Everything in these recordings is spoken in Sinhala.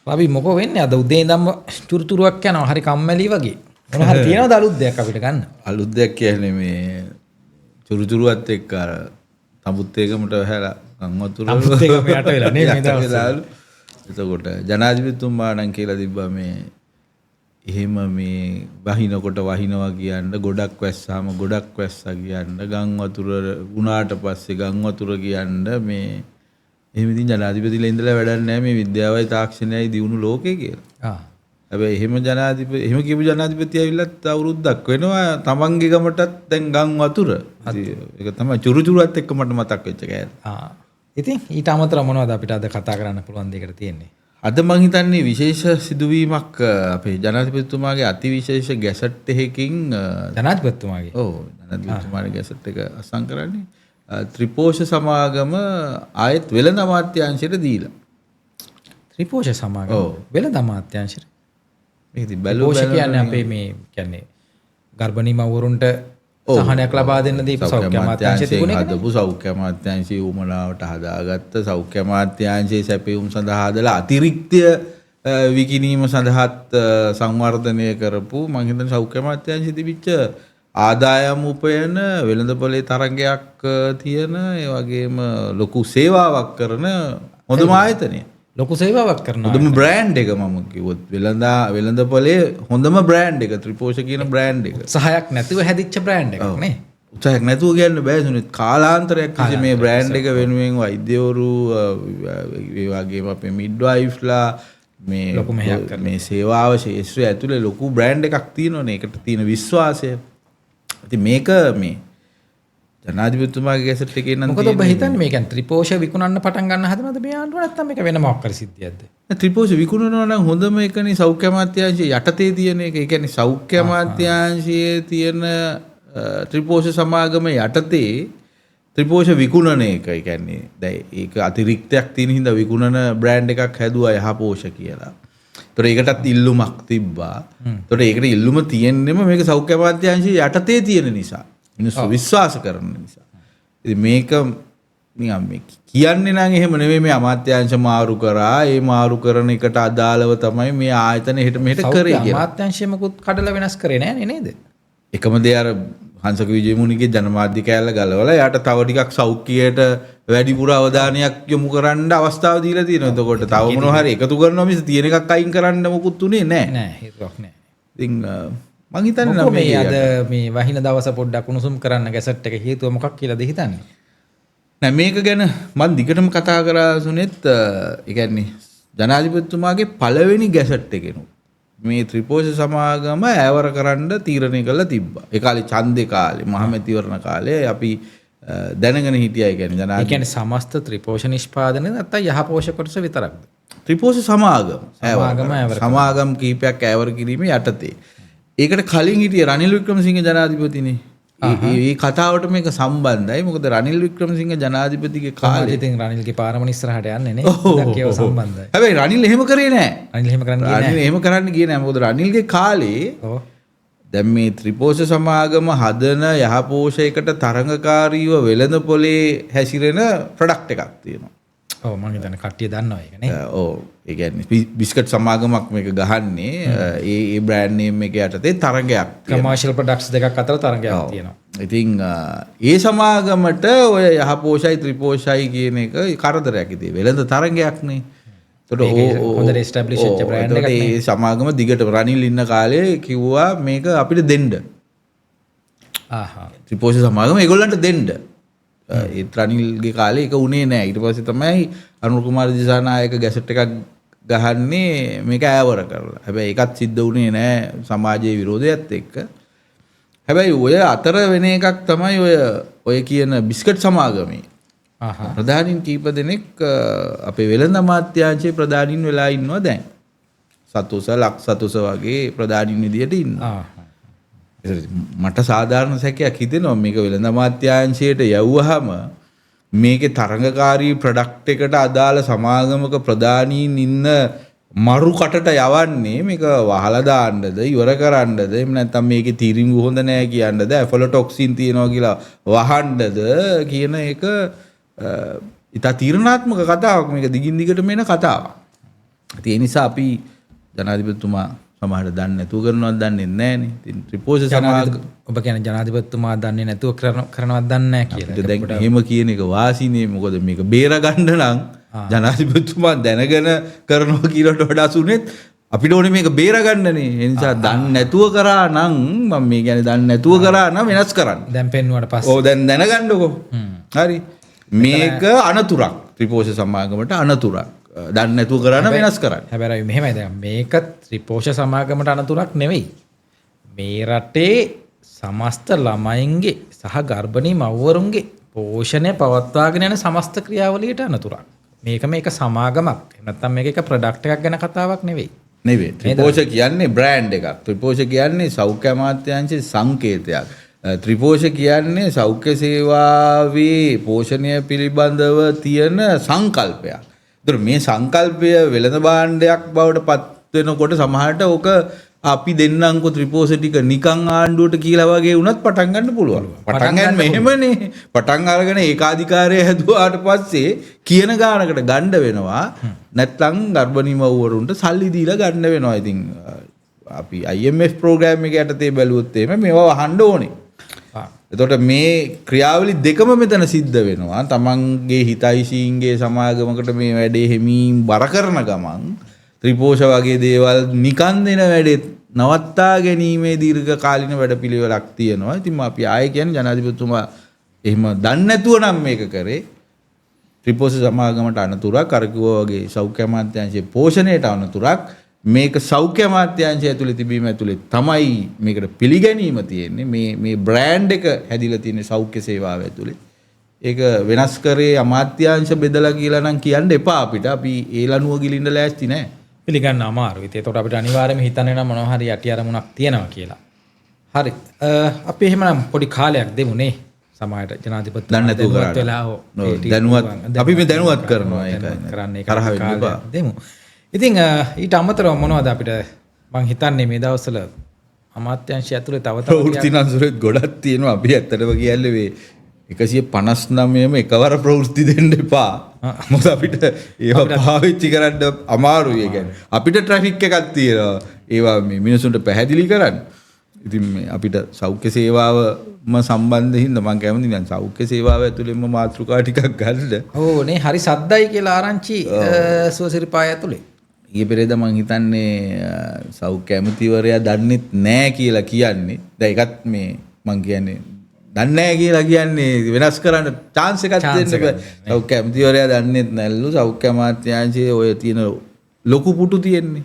රවි, මොකෝ වෙන්නේ? අද උදේ ඉඳන්ම චුරුචුරුවක් යනවා. හරි කම්මැලි වගේ. මොන හරි තියෙනවද අලුත් දෙයක් අපිට ගන්න? අලුත් දෙයක් කියන්නේ මේ චුරුචුරුවත් එක්ක අර තඹුත් ඒකමට වැහැලා ගම් වතුර තඹුත් ඒකම යට වෙලා නේ මේ දවස්වල. එතකොට ජනාධිපතිතුමා නම් කියලා තිබ්බා මේ එහෙම මේ වහිනකොට වහිනවා කියන්න, ගොඩක් වැස්සාම ගොඩක් වැස්සා කියන්න, ගම් වතුර වුණාට පස්සේ ගම් වතුර කියන්න. මේ එහෙම ඉතින් ජනාධිපතිලා ඉඳලා වැඩක් නැහැ මේ විද්‍යාවයි තාක්ෂණයයි දියුණු ලෝකේ කියලා. හැබැයි එහෙම ජනාධිපති එහෙම කියපු ජනාධිපති ඇවිල්ලත් අවුරුද්දක් වෙනවා තමන්ගේ ගමටත් දැන් ගම් වතුර. ඒක තමයි චුරුචුරුවත් එක්ක මට මතක් වෙච්ච කෑල්ල. ඉතින් ඊට අමතරව මොනවද අපිට අද කතා කරන්න පුළුවන් දෙයකට තියෙන්නේ? අද මං හිතන්නේ විශේෂ සිදුවීමක් අපේ ජනාධිපතිතුමාගේ අතිවිශේෂ ගැසට් එකකින්. ජනාධිපතිතුමාගේ? ඔව්, ජනාධිපතිතුමාගේ ගැසට් එක අත්සන් කරන්නේ ත්‍රිපෝෂ සමාගම ආයෙත් වෙළඳ අමාත්‍යාංශයට දීලා. ත්‍රිපෝෂ සමාගම වෙළඳ අමාත්‍යාංශයට? මේක ඉතින් බැලුව ත්‍රිපෝෂ කියන්නේ අපේ මේ කියන්නේ ගර්භණී මව්වරුන්ට සහනයක් ලබා දෙන්න දීපු සෞඛ්‍ය අමාත්‍යාංශයේ තිබුණ එක. හදපු සෞඛ්‍ය අමාත්‍යාංශයේ උමනාවට හදාගත්ත සෞඛ්‍ය අමාත්‍යාංශයේ සැපයුම් සඳහා හදලා අතිරික්තය විකිණීම සඳහාත් සංවර්ධනය කරපු මං හිතන්නේ සෞඛ්‍ය අමාත්‍යාංශයේ තිබිච්ච ආදායම් උපයන වෙළඳපොලේ තරගයක් තියෙන ඒ වගේම ලොකු සේවාවක් කරන හොඳම ආයතනය. ලොකු සේවාවක් කරන හොඳම බ්‍රෑන්ඩ් එක මම කිව්වොත් වෙළඳපොලේ හොඳම බ්‍රෑන්ඩ් එක ත්‍රිපෝෂ කියන බ්‍රෑන්ඩ් එක. උත්සාහයක් නැතුව හැදිච්ච බ්‍රෑන්ඩ් එකක් නේ. උත්සාහයක් නැතුව කියන්න බෑ සුනිත්, කාලාන්තරයක් තිස්සේ මේ බ්‍රෑන්ඩ් එක වෙනුවෙන් වෛද්‍යවරු ඒ වගේම අපේ මිඩ්වයිෆ්ලා මේ ලොකු මෙහෙයක් කරනවා. මේ සේවාව ක්ෂේත්‍රය ඇතුලේ ලොකු බ්‍රෑන්ඩ් එකක් තියෙනවනේ, ඒකට තියෙන විශ්වාසය. ඉතින් මේක මේ ජනාධිපතිතුමාගේ ගැසට් එකේ නම් මොකද ඔබ හිතන්නේ මේ කියන්නේ ත්‍රිපෝෂ විකුණන්න පටන් ගන්න හදනවද මේ ආණ්ඩුව, නැත්නම් මේක වෙන මොකක් හරි සිද්ධියක්ද? ත්‍රිපෝෂ විකුණනවා නම් හොඳම එකනේ සෞඛ්‍ය අමාත්‍යාංශයේ යටතේ තියෙන එක. ඒ කියන්නේ සෞඛ්‍ය අමාත්‍යාංශයේ තියෙන ත්‍රිපෝෂ සමාගම යටතේ ත්‍රිපෝෂ විකුණන එක. ඒ කියන්නේ දැන් ඒක අතිරික්තයක් තියෙන හින්දා විකුණන බ්‍රෑන්ඩ් එකක් හැදුවා යහපෝෂ කියලා. ඒතර ඒකටත් ඉල්ලුමක් තිබ්බා. ඒතර ඒකට ඉල්ලුම තියෙන්නෙම මේක සෞඛ්‍ය අමාත්‍යාංශයේ යටතේ තියෙන නිසා. මිනිස්සු විශ්වාස කරන නිසා. ඉතින් මේක නිකන් මේ කියන්නේ නම් එහෙම නෙමෙයි, මේ අමාත්‍යාංශ මාරු කරා, ඒ මාරු කරන එකට අදාළව තමයි මේ ආයතන එහෙට මෙහෙට කරේ කියලා. අමාත්‍යාංශය මොකුත් කඩලා වෙනස් කරේ නෑනේ නේද? එකම දේ අර හංසක විජේමුනිගේ ජනමාධ්‍ය කෑල්ල ගලවලා එයාට තව ටිකක් සෞඛ්‍යයට වැඩිපුර අවධානයක් යොමු කරන්න අවස්ථාව දීලා තියෙනවා. එතකොට තව මොනවා හරි එකතු කරනවා මිස තියෙන එකක් අයින් කරන්න මොකුත් උනේ නෑ. නෑ, හේතුවක් නෑ. ඉතින් මං හිතන්නේ නම් මේ අද මේ වහින දවස පොඩ්ඩක් උණුසුම් කරන්න ගැසට් එක හේතුව මොකක් කියලාද හිතන්නේ? නෑ, මේක ගැන මං දිගටම කතා කරා සුනෙත්. ඒ කියන්නේ ජනාධිපතිතුමාගේ පළවෙනි ගැසට් එකේනු මේ ත්‍රිපෝෂ සමාගම ඈවර කරන්න තීරණය කරලා තිබ්බා. ඒ කාලේ ඡන්දේ කාලේ මහමැතිවරණ කාලේ අපි දැනගෙන හිටියා. ඒ කියන්නේ ඒ කියන්නේ සමස්ත ත්‍රිපෝෂ නිෂ්පාදනය නැත්තම් යහපෝෂ කොටස විතරක්ද? ත්‍රිපෝෂ සමාගම ඈවර සමාගම් කීපයක් ඈවර කිරීමේ යටතේ. ඒකට කලින් හිටිය රනිල් වික්‍රමසිංහ ජනාධිපතිනේ. ඒ කතාවට මේක සම්බන්ධයි. මොකද රනිල් වික්‍රමසිංහ ජනාධිපතිගේ කාලේ ඉතින් රනිල්ගේ පාරම ඉස්සරහට යන්නේ නේ. ගොඩක් ඒවා සම්බන්ධයි. හැබැයි රනිල් එහෙම කරේ නෑ. රනිල් එහෙම කරන්න ගියේ නෑ. රනිල් එහෙම කරන්න ගියේ නෑ. මොකද රනිල්ගේ කාලේ දැන් මේ ත්‍රිපෝෂ සමාගම හදන යහපෝෂයකට තරඟකාරීව වෙළඳ පොලේ හැසිරෙන ප්‍රොඩක්ට් එකක් තියෙනවා. ඔව්, මං හිතන්නේ කට්ටිය දන්නවා ඒක නේ. ඔව්, ඒ කියන්නේ බිස්කට් සමාගමක් මේක ගහන්නේ. ඒ ඒ බ්‍රෑන්ඩ් නේම් එක යටතේ තරඟයක් තියෙනවා. කමර්ෂියල් ප්‍රොඩක්ට්ස් දෙකක් අතර තරඟයක් තියෙනවා. ඉතින් ඒ සමාගමට ඔය යහපෝෂයි ත්‍රිපෝෂයි කියන එක කරදරයක්. ඉතින් වෙළඳ තරඟයක් නේ. එතකොට හොඳට එස්ටැබ්ලිෂ් වෙච්ච බ්‍රෑන්ඩ් එකක් නේ. ඒ සමාගම දිගට රනිල් ඉන්න කාලේ කිව්වා මේක අපිට දෙන්න. ආහා. ත්‍රිපෝෂ සමාගම ඒගොල්ලන්ට දෙන්න. ඒත් රනිල්ගේ කාලේ ඒක උනේ නෑ. ඊට පස්සේ තමයි අනුර කුමාර දිසානායක ගැසට් එකක් ගහන්නේ මේක ඈවර කරලා. හැබැයි ඒකත් සිද්ධ වුණේ නෑ සමාජයේ විරෝධයත් එක්ක. හැබැයි ඔය අතර වෙන එකක් තමයි ඔය කියන බිස්කට් සමාගමේ ප්‍රධානීන් කීප දෙනෙක් අපේ වෙළඳ අමාත්‍යාංශයේ ප්‍රධානීන් වෙලා ඉන්නවා දැන්. සතුස ලක් සතුස වගේ ප්‍රධානීන් විදියට ඉන්නවා. මට සාධාරණ සැකයක් හිතෙනවා මේක වෙළඳ අමාත්‍යාංශයට යවුවාම මේකේ තරඟකාරී ප්‍රොඩක්ට් එකට අදාළ සමාගමක ප්‍රධානීන් ඉන්න මරු කටට යවන්නේ මේක වහලා දාන්නද ඉවර කරන්නද එහෙම නැත්නම් මේකේ තිරිඟු හොඳ නෑ කියන්නද ඇෆලොටොක්සින් තියෙනවා කියලා වහන්නද කියන එක ඉතා තීරණාත්මක කතාවක්. මේක දිගින් දිගටම එන කතාවක්. ඉතින් ඒ නිසා අපි ජනාධිපතිතුමා සමහරට දන්නේ නැතුව කරනවත් දන්නේ නැහැනේ. ඉතින් ත්‍රිපෝෂ සමාගම ඔබ කියන්නේ ජනාධිපතිතුමා දන්නේ නැතුව කරනවත් දන්නේ නැහැ කියලා. අපිට දැන් එහෙම කියන එක වාසිනේ. මොකද මේක බේරගන්න නම් ජනාධිපතිතුමා දැනගෙන කරනවා කියලාට වඩා සුනේත් අපිට ඕනේ මේක බේරගන්නනේ. ඒ නිසා දන්නේ නැතුව කරා නම් මම මේ කියන්නේ දන්නේ නැතුව කරා නම් වෙනස් කරන්න. දැන් පෙන්නුවට පස්සේ. ඔව් දැන් දැනගන්නකෝ. හරි. මේක අනතුරක්. ත්‍රිපෝෂ සමාගමට අනතුරක්. දන්නේ නැතුව කරා නම් වෙනස් කරන්න. හැබැයි මෙහෙමයි දැන් මේක ත්‍රිපෝෂ සමාගමට අනතුරක් නෙවෙයි. මේ රටේ සමස්ත ළමයින්ගේ සහ ගර්භණී මව්වරුන්ගේ පෝෂණය පවත්වාගෙන යන සමස්ත ක්‍රියාවලියට අනතුරක්. මේක මේක සමාගමක්. එහෙම නැත්නම් මේක එක ප්‍රොඩක්ට් එකක් ගැන කතාවක් නෙවෙයි. නෙවෙයි. ත්‍රිපෝෂ කියන්නේ බ්‍රෑන්ඩ් එකක්. ත්‍රිපෝෂ කියන්නේ සෞඛ්‍ය අමාත්‍යාංශයේ සංකේතයක්. ත්‍රිපෝෂ කියන්නේ සෞඛ්‍ය සේවාවේ පෝෂණය පිළිබඳව තියෙන සංකල්පයක්. ඒතර මේ සංකල්පය වෙළඳ භාණ්ඩයක් බවට පත් වෙනකොට සමහරට ඕක අපි දෙන්නම්කෝ ත්‍රිපෝෂ ටික නිකන් ආණ්ඩුවට කියලා වගේ වුණත් පටන් ගන්න පුළුවන්. පටන් ගන්න මෙහෙමනේ. පටන් අරගෙන ඒකාධිකාරය හැදුවාට පස්සේ කියන ගානකට ගන්න වෙනවා. නැත්නම් ගර්භණී මව්වරුන්ට සල්ලි දීලා ගන්න වෙනවා. ඉතින් අපි IMF programme එක යටතේ බැලුවොත් එහෙම මේවා වහන්න ඕනේ. එතකොට මේ ක්‍රියාවලි දෙකම මෙතන සිද්ධ වෙනවා. තමන්ගේ හිතයිසීන්ගේ සමාගමකට මේ වැඩේ හිමින් බර කරන ගමන් ත්‍රිපෝෂ වගේ දේවල් නිකන් දෙන වැඩේ නවත්තා ගැනීමේ දීර්ඝ කාලින වැඩපිළිවෙලක් තියෙනවා. ඉතින් අපි ආයේ කියන්නේ ජනාධිපතිතුමා එහෙම දන්නේ නැතුව නම් මේක කරේ. ත්‍රිපෝෂ සමාගමට අනතුරක්, අර කිව්වා වගේ සෞඛ්‍ය අමාත්‍යාංශයේ පෝෂණයට අනතුරක්. මේක සෞඛ්‍ය අමාත්‍යාංශය ඇතුලේ තිබීම ඇතුලේ තමයි මේකට පිළිගැනීම තියෙන්නේ. මේ මේ බ්‍රෑන්ඩ් එක හැදිලා තියෙන්නේ සෞඛ්‍ය සේවාව ඇතුලේ. ඒක වෙනස් කරේ අමාත්‍යාංශ බෙදලා කියලා නම් කියන්න එපා අපිට. අපි ඒ ලනුව ගිලින්න ලෑස්ති නෑ. පිළිගන්න අමාරුයි. ඉතින් ඒතකොට අපිට අනිවාර්යයෙන්ම හිතන්න වෙනවා මොනවා හරි යටි අරමුණක් තියෙනවා කියලා. හරි. අපි එහෙමනම් පොඩි කාලයක් දෙමු නේ. සමහරට ජනාධිපතිතුමා දන්නේ නැතුව දැනුවත් වෙලා හෝ දැනුවත් අපි මේ දැනුවත් කරනවා ඒකයි. කරන්නේ තරහ වෙන්න එපා. දෙමු. ඉතින් ඊට අමතරව මොනවද අපිට මං හිතන්නේ මේ දවස්වල අමාත්‍යාංශය ඇතුලේ තව තව ප්‍රවෘත්ති නම් සුරෙත් ගොඩක් තියෙනවා. අපි ඇත්තටම කියන්නේ මේ 159ම එකවර ප්‍රවෘත්ති දෙන්න එපා. මොකද අපිට ඒවා පාවිච්චි කරන්න අමාරුයි. ඒ කියන්නේ අපිට ට්‍රැෆික් එකක් තියෙනවා. ඒවා මේ මිනිසුන්ට පැහැදිලි කරන්න. ඉතින් මේ අපිට සෞඛ්‍ය සේවාවම සම්බන්ධ හින්දා මං කැමති දැන් සෞඛ්‍ය සේවාව ඇතුළෙන්ම මාතෘකා ටිකක් ගන්න. ඔව් නේ හරි සද්දයි කියලා ආරංචි සුවසිරිපාය ඇතුලේ. ඊයේ පෙරේදා මං හිතන්නේ සෞඛ්‍ය ඇමතිවරයා දන්නෙත් නෑ කියලා කියන්නේ. දැන් ඒකත් මේ මං කියන්නේ දන්නේ නෑ කියලා කියන්නේ වෙනස් කරන්න චාන්ස් එකක් දෙන්න බෑ. සෞඛ්‍ය ඇමතිවරයා දන්නෙත් නැල්ලු සෞඛ්‍ය අමාත්‍යාංශයේ ඔය තියෙන ලොකු පුටු තියෙන්නේ.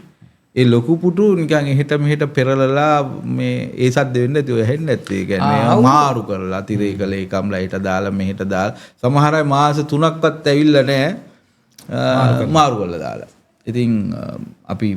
ඒ ලොකු පුටු නිකන් එහෙට මෙහෙට පෙරලලා මේ ඒ සද්ද වෙන්න ඇති ඔය ඇහෙන්නේ නැත්තේ. ඒ කියන්නේ මාරු කරලා අතිරේක ලේකම්ලා එහෙට දාලා මෙහෙට දාලා සමහර අය මාස 3ක්වත් ඇවිල්ලා නෑ මාරු කරලා දාලා. ඉතින් අපි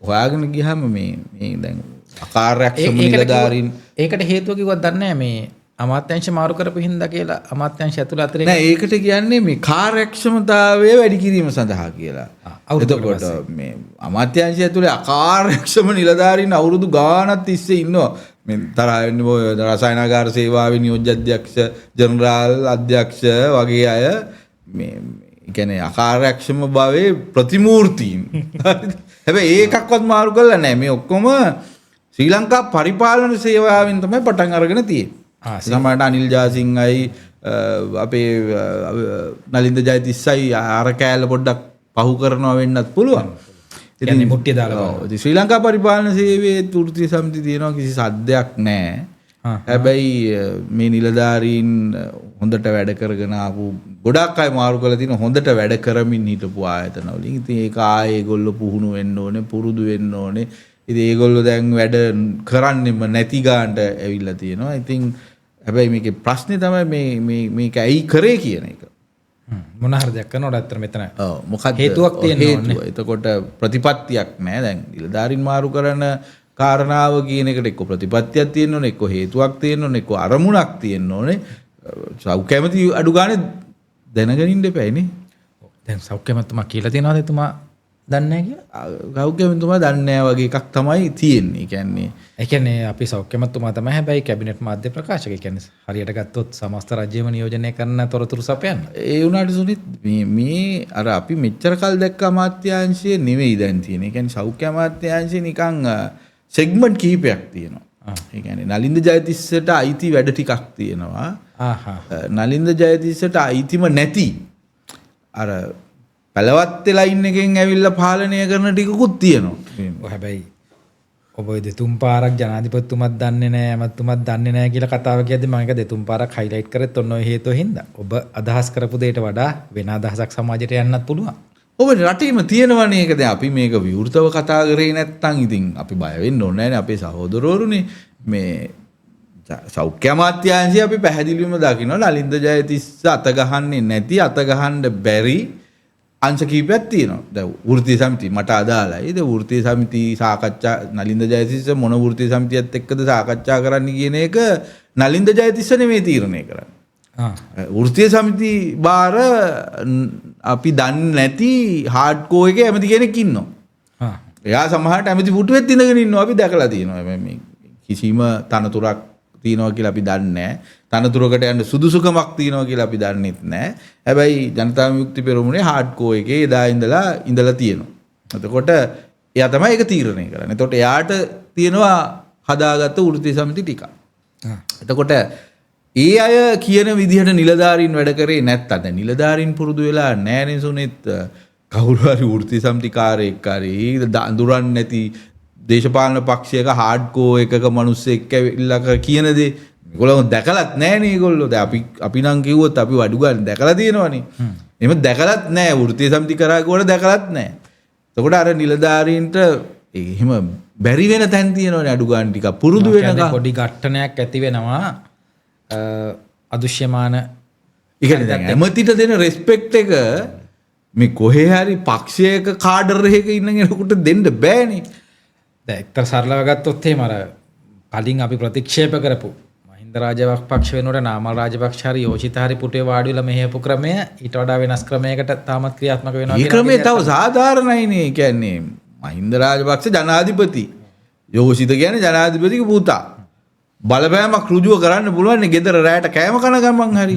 හොයාගෙන ගියාම මේ මේ දැන් අකාර්යක්ෂම නිලධාරීන් ඒකට හේතුව කිව්වත් දන්නේ නෑ මේ අමාත්‍යාංශ මාරු කරපු හින්දා කියලා අමාත්‍යාංශ ඇතුළ අතරේ නෑ ඒකට කියන්නේ මේ කාර්යක්ෂමතාවය වැඩි කිරීම සඳහා කියලා. එතකොට මේ අමාත්‍යාංශය ඇතුලේ අකාර්යක්ෂම නිලධාරීන් අවුරුදු ගාණක් තිස්සේ ඉන්නවා. මේ තරහ වෙන්න ඔය රසායනාගාර සේවාවේ නියෝජ්‍ය අධ්‍යක්ෂ ජෙනරාල් අධ්‍යක්ෂ වගේ අය මේ ඒ කියන්නේ අකාර්යක්ෂම භාවයේ ප්‍රතිමූර්තීන්. හැබැයි ඒකක්වත් මාරු කරලා නෑ. මේ ඔක්කොම ශ්‍රී ලංකා පරිපාලන සේවාවෙන් තමයි පටන් අරගෙන තියෙන්නේ. සමහරට අනිල් ජාසිංහයි අපේ නලින්ද ජයතිස්සයි අර කෑල්ල පොඩ්ඩක් පහු කරනවා වෙන්නත් පුළුවන්. ඉතින් මුට්ටිය දාලා ඔව්. ඉතින් ශ්‍රී ලංකා පරිපාලන සේවයේ වෘත්තීය සමිති තියෙනවා කිසි සද්දයක් නෑ. හැබැයි මේ නිලධාරීන් හොඳට වැඩ කරගෙන ආපු ගොඩක් අය මාරු කරලා තියෙන හොඳට වැඩ කරමින් හිටපු ආයතන වලින්. ඉතින් ඒක ආයේ ඒගොල්ලෝ පුහුණු වෙන්න ඕනේ, පුරුදු වෙන්න ඕනේ. ඉතින් ඒගොල්ලෝ දැන් වැඩ කරන්නෙම නැති ගානට ඇවිල්ලා තියෙනවා. ඉතින් හැබැයි මේකේ ප්‍රශ්නේ තමයි මේ මේ මේක ඇයි කරේ කියන එක. මොන හරි දෙයක් කරනකොට ඇත්තට මෙතන ඔව් මොකද්ද හේතුවක් තියෙන්න ඕනේ. එතකොට ප්‍රතිපත්තියක් නෑ. දැන් නිලධාරීන් මාරු කරන කාරණාව කියන එකට එක්ක ප්‍රතිපත්තියක් තියෙන්න ඕනේ, එක්ක හේතුවක් තියෙන්න ඕනේ, එක්ක අරමුණක් තියෙන්න ඕනේ. සෞඛ්‍ය ඇමති අඩු ගානේ දැනගෙන ඉන්න එපායි නේ. දැන් සෞඛ්‍ය ඇමතිතුමා කියලා තියෙනවද එතුමා දන්නේ නැහැ කියලා. සෞඛ්‍ය ඇමතිතුමා දන්නේ නැහැ වගේ එකක් තමයි තියෙන්නේ. ඒ කියන්නේ ඒ කියන්නේ අපි සෞඛ්‍ය ඇමතිතුමා තමයි හැබැයි කැබිනට් මාධ්‍ය ප්‍රකාශක. ඒ කියන්නේ හරියට ගත්තොත් සමස්ත රජ්‍යම නියෝජනය කරන තොරතුරු සපයන්න. ඒ වුණාට සුනිත් මේ මේ අර අපි මෙච්චර කල් දැක්ක අමාත්‍යාංශය නෙවෙයි දැන් තියෙන්නේ. ඒ කියන්නේ සෞඛ්‍ය අමාත්‍යාංශය නිකන් සෙග්මන්ට් කිහිපයක් තියෙනවා. ඒ කියන්නේ නලින්ද ජයතිස්සට අයිති වැඩ ටිකක් තියෙනවා. නලින්ද ජයතිස්සට අයිතිම නැති අර පැලවත්තේ ලයින් එකෙන් ඇවිල්ලා පාලනය කරන ටිකකුත් තියෙනවා. ඔව් හැබැයි ඔබ ඔය දෙතුන් පාරක් ජනාධිපතිතුමත් දන්නේ නැහැ ඇමතිතුමත් දන්නේ නැහැ කියලා කතාව කියද්දි මම ඒක දෙතුන් පාරක් හයිලයිට් කරෙත් ඔන්න ඔය හේතුව හින්දා. ඔබ අදහස් කරපු දෙයට වඩා වෙන අදහසක් සමාජයට යන්නත් පුළුවන්. ඔබ රටේම තියෙනවනේ ඒක. දැන් අපි මේක විවෘතව කතා කරේ නැත්නම් ඉතින් අපි බය වෙන්න ඕනේ නෑනේ අපේ සහෝදරවරුනේ. මේ සෞඛ්‍ය අමාත්‍යාංශය අපි පැහැදිලිවම දකිනවා නලින්ද ජයතිස්ස අත ගහන්නේ නැති අත ගහන්න බැරි අංශ කීපයක් තියෙනවා. දැන් වෘත්තීය සමිති මට අදාළයි. දැන් වෘත්තීය සමිති සාකච්ඡා නලින්ද ජයතිස්ස මොන වෘත්තීය සමිතියත් එක්කද සාකච්ඡා කරන්න කියන එක නලින්ද ජයතිස්ස නෙමෙයි තීරණය කරන්නේ. වෘත්තීය සමිති බාර අපි දන්නේ නැති හાર્ඩ්කෝර් එකේ ඇමති කෙනෙක් ඉන්නවා. එයා සමහරට ඇමති පුටුවෙත් ඉඳගෙන ඉන්නවා අපි දැකලා තියෙනවා. මේ කිසිම තනතුරක් තියෙනවා කියලා අපි දන්නේ නැහැ. තනතුරකට යන්න සුදුසුකමක් තියෙනවා කියලා අපි දන්නෙත් නැහැ. හැබැයි ජනතා විමුක්ති පෙරමුණේ හાર્ඩ්කෝර් එකේ එදා ඉඳලා තියෙනවා. එතකොට එයා තමයි ඒක තීරණය කරන්නේ. එතකොට එයාට තියෙනවා හදාගත්ත වෘත්තීය සමිති ටිකක්. එතකොට ඒ අය කියන විදිහට නිලධාරීන් වැඩ කරේ නැත්තම් දැන් නිලධාරීන් පුරුදු වෙලා නැහැ නේ සුනිත්. කවුරු හරි වෘත්තීය සමිතිකාරයෙක් හරි අඳුරන්නේ නැති දේශපාලන පක්ෂයක හાર્ඩ්කෝර් එකක මිනිස්සෙක් ඇවිල්ලා කියන දේ මේගොල්ලෝ දැකලත් නෑනේ ඒගොල්ලෝ. දැන් අපි නම් කිව්වොත් අපි වඩු ගන්න දැකලා තියෙනවනේ. එහෙම දැකලත් නෑ වෘත්තීය සමිති කරා කිව්වට දැකලත් නෑ. එතකොට අර නිලධාරීන්ට එහෙම බැරි වෙන තැන් තියෙනවනේ අඩු ගන්න ටිකක් පුරුදු වෙනකන් පොඩි ඝට්ටනයක් ඇති වෙනවා අදෘශ්‍යමාන. ඒ කියන්නේ දැන් ඇමතිට දෙන රෙස්පෙක්ට් එක මේ කොහේ හරි පක්ෂයක කාඩර් එකක ඉන්න කෙනෙකුට දෙන්න බෑනේ. දැන් එක්තර සරලව ගත්තොත් එහෙම අර කලින් අපි ප්‍රතික්ෂේප කරපු මහින්ද රාජපක්ෂ වෙනුවට නාමල් රාජපක්ෂ හරි යෝෂිත හරි පුටුවේ වාඩි වෙලා මෙහෙයපු ක්‍රමය ඊට වඩා වෙනස් ක්‍රමයකට තාමත් ක්‍රියාත්මක වෙනවා කියන ක්‍රමය තව සාධාරණයිනේ. ඒ කියන්නේ මහින්ද රාජපක්ෂ ජනාධිපති, යෝෂිත කියන්නේ ජනාධිපතිගේ පුතා. බලපෑමක් ඍජුව කරන්න පුළුවන් නේ ගෙදර රැයට කෑම කන ගමන් හරි.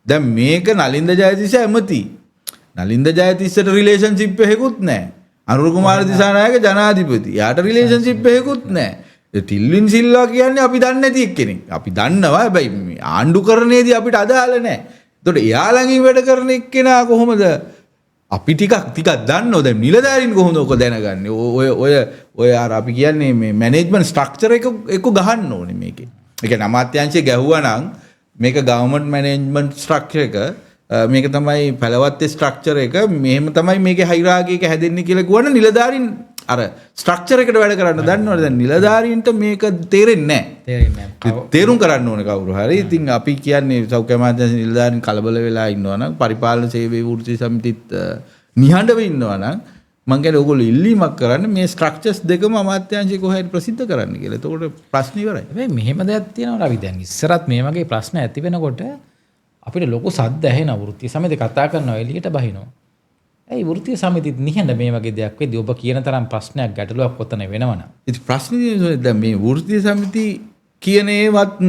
දැන් මේක නලින්ද ජයතිස්ස ඇමති. නලින්ද ජයතිස්සට රිලේෂන්ෂිප් එකකුත් නැහැ. අනුර කුමාර දිසානායක ජනාධිපති. එයාට රිලේෂන්ෂිප් එකකුත් නැහැ. ටිල්වින් සිල්වා කියන්නේ අපි දන්නේ නැති එක්කෙනෙක්. අපි දන්නවා හැබැයි මේ ආණ්ඩුකරණයේදී අපිට අදාළ නැහැ. ඒතකොට එයා ළඟින් වැඩ කරන එක්කෙනා කොහොමද අපි ටිකක් දන්නව. දැන් නිලධාරීන් කොහොමද ඔක දැනගන්නේ? ඔය ඔය ඔය අර අපි කියන්නේ මේ මැනේජ්මන්ට් ස්ට්‍රක්චර් එක එක්ක ගහන්න ඕනේ මේකේ. ඒ කියන්නේ අමාත්‍යාංශය ගැහුවා නම් මේක ගවර්න්මන්ට් මැනේජ්මන්ට් ස්ට්‍රක්චර් එක, මේක තමයි පැලවත්තේ ස්ට්‍රක්චර් එක, මෙහෙම තමයි මේකේ හයිරාකි එක හැදෙන්නේ කියලා කිව්වනම් නිලධාරීන් අර ස්ට්‍රක්චර් එකට වැඩ කරන්න දන්නවනේ. දැන් නිලධාරීන්ට මේක තේරෙන්නේ නැහැ. තේරෙන්නේ නැහැ. තේරුම් කරන්න ඕනේ කවුරු හරි. ඉතින් අපි කියන්නේ සෞඛ්‍ය අමාත්‍යාංශ නිලධාරීන් කලබල වෙලා ඉන්නවා නම්, පරිපාලන සේවයේ වෘත්තීය සමිතිත් නිහඬව ඉන්නවා නම් මං කියන්නේ ඕගොල්ලෝ ඉල්ලීමක් කරන්න මේ ස්ට්‍රක්චර්ස් දෙකම අමාත්‍යාංශයේ කොහේ හරි ප්‍රසිද්ධ කරන්න කියලා. එතකොට ප්‍රශ්න ඉවරයි. හැබැයි මෙහෙම දෙයක් තියෙනවා රවි. දැන් ඉස්සරත් මේ වගේ ප්‍රශ්න ඇති වෙනකොට අපිට ලොකු සද්ද ඇහෙනවා. වෘත්තීය සමිතිය කතා කරනවා, එළියට බහිනවා. ඇයි වෘත්තීය සමිතිත් නිහඬ මේ වගේ දෙයක් වෙද්දී ඔබ කියන තරම් ප්‍රශ්නයක් ගැටලුවක් ඔතන වෙනවනම්? ඉතින් ප්‍රශ්නේ තියෙන්නේ දැන් මේ වෘත්තීය සමිති කියන ඒවත්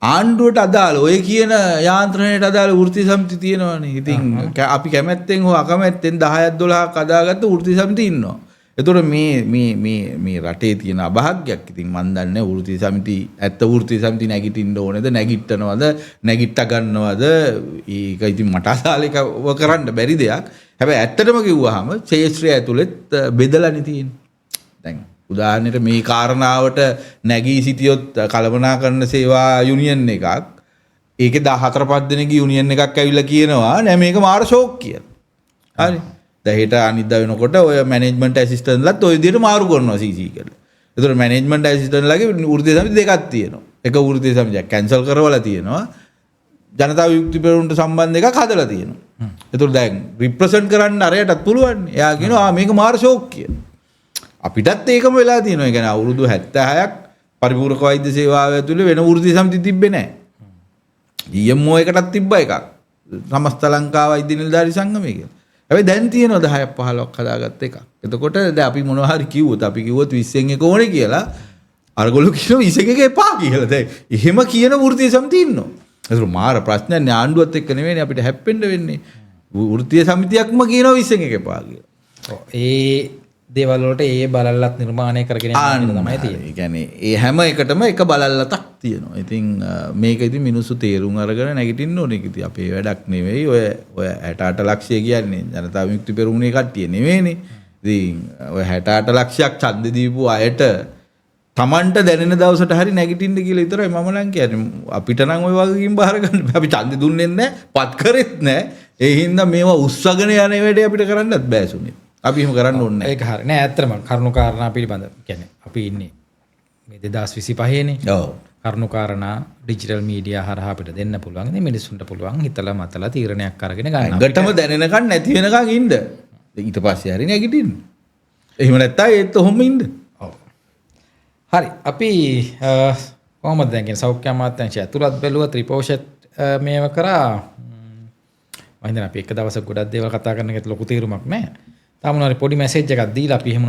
ආණ්ඩුවට අදාළ ඔය කියන යාන්ත්‍රණයට අදාළ වෘත්තීය සමිති තියෙනවනේ. ඉතින් අපි කැමැත්තෙන් හෝ අකමැත්තෙන් 10ක් 12ක් අදාගත්ත වෘත්තීය සමිති ඉන්නවා. එතකොට මේ මේ මේ මේ රටේ තියෙන අභාග්‍යයක්. ඉතින් මන් දන්නේ වෘත්තීය සමිති ඇත්ත වෘත්තීය සමිති නැගිටින්න ඕනේද, නැගිටනවද, නැගිට්ට ගන්නවද, ඒක ඉතින් මට අදාළ එක කරන්න බැරි දෙයක්. හැබැයි ඇත්තටම කිව්වහම ක්ෂේත්‍රය ඇතුළෙත් බෙදලානේ තියෙන්නේ. දැන් උදාහරණයට මේ කාරණාවට නැගී සිටියොත් කළමනාකරන සේවා යුනියන් එකක්, ඒකේ 14 5 දෙනෙක්ගේ යුනියන් එකක් ඇවිල්ලා කියනවා නෑ මේක මාර ෂෝක් කියලා. හරි. දැන් හෙට අනිද්දා වෙනකොට ඔය මැනේජ්මන්ට් ඇසිස්ටන්ට්ලත් ඔය විදිහට මාරු කරනවා CC කියලා. ඒතකොට මැනේජ්මන්ට් ඇසිස්ටන්ට්ලාගේ වෘත්තීය සමිති දෙකක් තියෙනවා. එක වෘත්තීය සමිතියක් කැන්සල් කරවලා තියෙනවා. ජනතා විමුක්ති පෙරමුණට සම්බන්ධ එකක් හදලා තියෙනවා. ඒතකොට දැන් රිප්‍රසන්ට් කරන්න අරයටත් පුළුවන්. එයා කියනවා ආ මේක මාර ෂෝක් කියලා. අපිටත් ඒකම වෙලා තියෙනවා. ඒ කියන්නේ අවුරුදු 76ක් පරිපූර්ණක වෛද්‍ය සේවාව ඇතුලේ වෙන වෘත්තීය සමිති තිබ්බේ නැහැ. EMO එකටත් තිබ්බා එකක්. සමස්ත ලංකා වෛද්‍ය නිලධාරී සංගමය කියලා. හැබැයි දැන් තියෙනවා 10ක් 15ක් හදාගත්ත එකක්. එතකොට දැන් අපි මොනවා හරි කිව්වොත් අපි කිව්වොත් 20න් එක ඕනේ කියලා අරගොල්ලෝ කියනවා 20න් එක එපා කියලා. දැන් එහෙම කියන වෘත්තීය සමිති ඉන්නවා. ඒතර මාර ප්‍රශ්නයක් නේ, ආණ්ඩුවත් එක්ක නෙවෙයිනේ අපිට හැප්පෙන්න වෙන්නේ. වෘත්තීය සමිතියක්ම කියනවා 20න් එක එපා කියලා. ඔව්, ඒ දේවල් වලට ඒ බලල්ලත් නිර්මාණය කරගෙන යන්න කියලා තමයි තියෙන්නේ. ඒ කියන්නේ ඒ හැම එකටම එක බලල්ලතක් තියෙනවා. ඉතින් මේක ඉතින් මිනිස්සු තේරුම් අරගෙන නැගිටින්න ඕනේ. ඒක ඉතින් අපේ වැඩක් නෙවෙයි. ඔය ඔය 68 ලක්ෂය කියන්නේ ජනතා විමුක්ති පෙරමුණේ කට්ටිය නෙවෙයිනේ. ඉතින් ඔය 68 ලක්ෂයක් ඡන්ද දීපු අයට Tamanට දැනෙන දවසට හරි නැගිටින්න කියලා විතරයි මම නම් කියන්නේ. අපිට නම් ඔය වගකීම් බාර ගන්න බෑ. අපි ඡන්ද දුන්නෙත් නෑ, පත් කරෙත් නෑ. ඒ හින්දා මේවා උස්සගෙන යන වැඩේ අපිට කරන්නත් බෑ සුනිල්. අපි එහෙම කරන්න ඕනේ නෑ. ඒක හරි නෑ. ඇත්තටම කරුණු කාරණා පිළිබඳ කියන්නේ අපි ඉන්නේ මේ 2025 නේ. ඔව්. කරුණු කාරණා ඩිජිටල් මීඩියා හරහා අපිට දෙන්න පුළුවන්. ඉතින් මිනිස්සුන්ට පුළුවන් හිතලා මතලා තීරණයක් අරගෙන ගන්න. ඇඟටම දැනෙනකන් නැති වෙනකන් ඉන්න. ඊට පස්සේ හරි නැගිටින්න. එහෙම නැත්තම් ඒත් ඔහොම ඉන්න. ඔව්. හරි. අපි කොහොමද දැන් කියන්නේ සෞඛ්‍ය අමාත්‍යාංශය ඇතුළත් බැලුවා ත්‍රිපෝෂත් මේව කරා. මම හිතන්නේ අපි එක දවසක් ගොඩක් දේවල් කතා කරන එකත් ලොකු තීරුමක් නෑ. තාම මොනවා හරි පොඩි මැසේජ් එකක් දීලා අපි එහෙම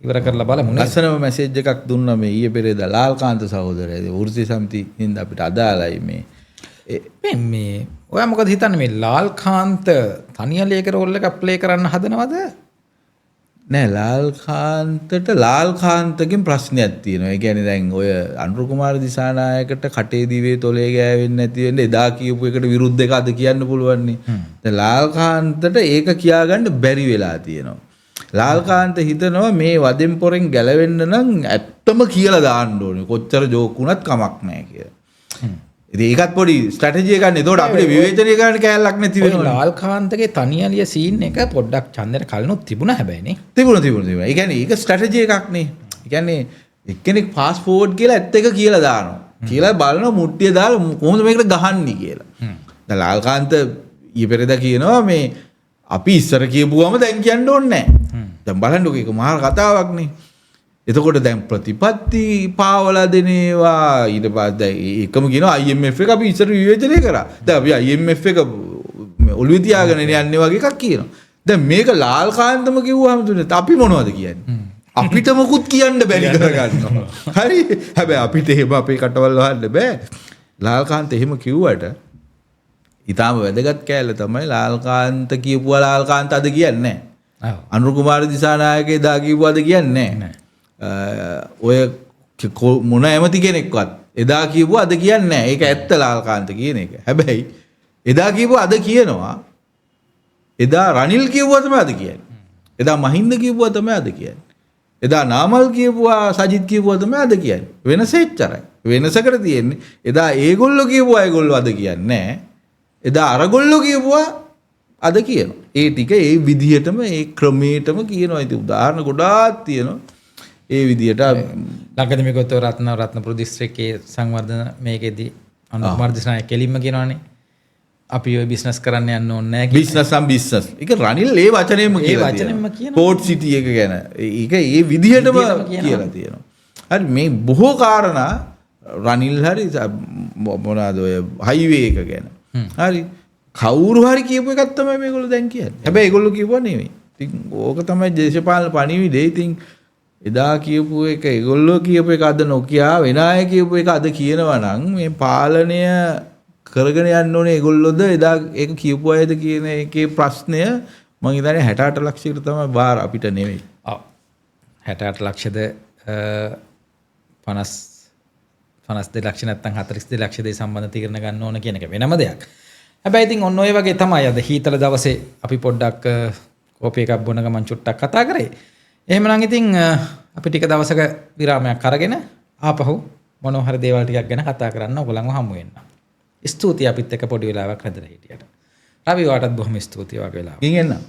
ඉවර කරලා බලමු නේද? ලස්සනම මැසේජ් එකක් දුන්නා මේ ඊයේ පෙරේදා ලාල්කාන්ත සහෝදරයා. ඒ වෘත්ති සමිති හින්දා අපිට අදාළයි මේ. මේ මේ ඔයා මොකද හිතන්නේ මේ ලාල්කාන්ත තනියලයක රෝල් එකක් ප්ලේ කරන්න හදනවද? නෑ, ලාල්කාන්තට ලාල්කාන්තගෙන් ප්‍රශ්නයක් තියෙනවා. ඒ කියන්නේ දැන් ඔය අනුර කුමාර දිසානායකට කටේ දිවේ තොලේ ගෑවෙන්නේ නැති වෙන්න එදා කියපු එකට විරුද්ධ එක අද කියන්න පුළුවන් නේ. දැන් ලාල්කාන්තට ඒක කියාගන්න බැරි වෙලා තියෙනවා. ලාල්කාන්ත හිතනවා මේ වදෙන් පොරෙන් ගැලවෙන්න නම් ඇත්තම කියලා දාන්න ඕනේ. කොච්චර ජෝක් වුණත් කමක් නෑ කියලා. ඉතින් ඒකත් පොඩි ස්ට්‍රැටජි එකක් නේ. එතකොට අපිට විවේචනය කරන්න කෑල්ලක් නැති ඔය වෙනවා. ලාල්කාන්තගේ තනියලිය සීන් එක පොඩ්ඩක් ඡන්දයට කලිනුත් තිබුණා හැබැයි නේ. තිබුණා තිබුණා තිබුණා. ඒ කියන්නේ ඒක ස්ට්‍රැටජි එකක් නේ. ඒ කියන්නේ එක්කෙනෙක් ෆාස්ට් ෆෝවර්ඩ් කියලා ඇත්ත එක කියලා දානවා. කියලා බලනවා මුට්ටිය දාලා කොහොමද මේකට ගහන්නේ කියලා. දැන් ලාල්කාන්ත ඊ පෙරේදා කියනවා මේ අපි ඉස්සර කියපුවම දැන් කියන්න ඕනේ නෑ. දැන් බලන්නකෝ ඒක මහා කතාවක් නේ. එතකොට දැන් ප්‍රතිපත්ති පාවලා දෙන ඒවා ඊට පස්සේ දැන් ඒකම කියනවා IMF එක අපි ඉස්සර විවේචනය කරා. දැන් අපි IMF එක ඔළුවේ තියාගෙන යන්නේ වගේ එකක් කියනවා. දැන් මේක ලාල්කාන්තම කිව්වහම තුනේ අපි මොනවද කියන්නේ? අපිට මොකුත් කියන්න බැරි කරගන්නවා. හරි. හැබැයි අපිට එහෙම අපේ කටවල් වහන්න බෑ. ලාල්කාන්ත එහෙම කිව්වට ඊටාම වැදගත් කෑල්ල තමයි ලාල්කාන්ත කියපුවා ලාල්කාන්ත අද කියන්නේ නෑ. අනුර කුමාර දිසානායක එදා කිව්වාද කියන්නේ නෑ. ඔය මොන ඇමති කෙනෙක්වත් එදා කියපුවා අද කියන්නේ නෑ. ඒක ඇත්ත ලාල්කාන්ත කියන එක. හැබැයි එදා කියපුවා අද කියනවා. එදා රනිල් කියපුවා තමයි අද කියන්නේ. එදා මහින්ද කියපුවා තමයි අද කියන්නේ. එදා නාමල් කියපුවා සජිත් කියපුවා තමයි අද කියන්නේ. වෙනස එච්චරයි. වෙනසකට තියෙන්නේ එදා ඒගොල්ලෝ කියපුවා ඒගොල්ලෝ අද කියන්නේ නෑ. එදා අරගොල්ලෝ කියපුවා අද කියනවා. ඒ ටික ඒ විදිහටම ඒ ක්‍රමයටම කියනවා. ඉතින් උදාහරණ ගොඩාක් තියෙනවා. ඒ විදිහට ළඟදී මේ ගොතව රත්නපුර දිස්ත්‍රික්කයේ සංවර්ධන මේකෙදි අනුර කුමාර දිසානායක කෙලින්ම කියනවානේ අපි ඔය බිස්නස් කරන්න යන්න ඕනේ නෑ කියලා. බිස්නස් නම් බිස්නස්. ඒක රනිල් ඒ වචනයෙන්ම ඒ කියලා වචනෙන්ම තියෙනවා. කියනවා. පෝට් සිටි එක ගැන. ඒක ඒ විදිහටම විදිහටම කියනවා. කියලා තියෙනවා. හරි මේ බොහෝ කාරණා රනිල් හරි මොනවාද ඔය හයිවේ එක ගැන. හරි කවුරු හරි කියපු එකක් තමයි මේගොල්ලෝ දැන් කියන්නේ. හැබැයි ඒගොල්ලෝ කියපුවා නෙමෙයි. ඉතින් ඕක තමයි දේශපාලන පණිවිඩය. ඉතින් එදා කියපු එක ඒගොල්ලෝ කියපු එක අද නොකියා වෙන අය කියපු එක අද කියනවා නම් මේ පාලනය කරගෙන යන්න ඕනේ ඒගොල්ලෝද එදා ඒක කියපු අයද කියන එකේ ප්‍රශ්නය මං හිතන්නේ 68 ලක්ෂයකට තමයි බාර අපිට නෙමෙයි. ඔව්. 68 ලක්ෂද 52 ලක්ෂ නැත්නම් 42 ලක්ෂ දෙය සම්බන්ධ තීරණ ගන්න ඕන කියන එක වෙනම දෙයක්. හැබැයි ඉතින් ඔන්න ඔය වගේ තමයි අද හීතල දවසේ අපි පොඩ්ඩක් කෝපි එකක් බොන ගමන් චුට්ටක් කතා කරේ. එහෙමනම් ඉතින් අපි ටික දවසක විරාමයක් අරගෙන ආපහු මොනවා හරි දේවල් ටිකක් ගැන කතා කරන්න ඔයගොල්ලන්ව හමු වෙන්න. ස්තුතියි අපිත් එක්ක පොඩි වෙලාවක් රැඳලා හිටියට. රවි ඔයාටත් බොහොම ස්තුතියි වගේ වෙලාව. ගිහින් එන්න.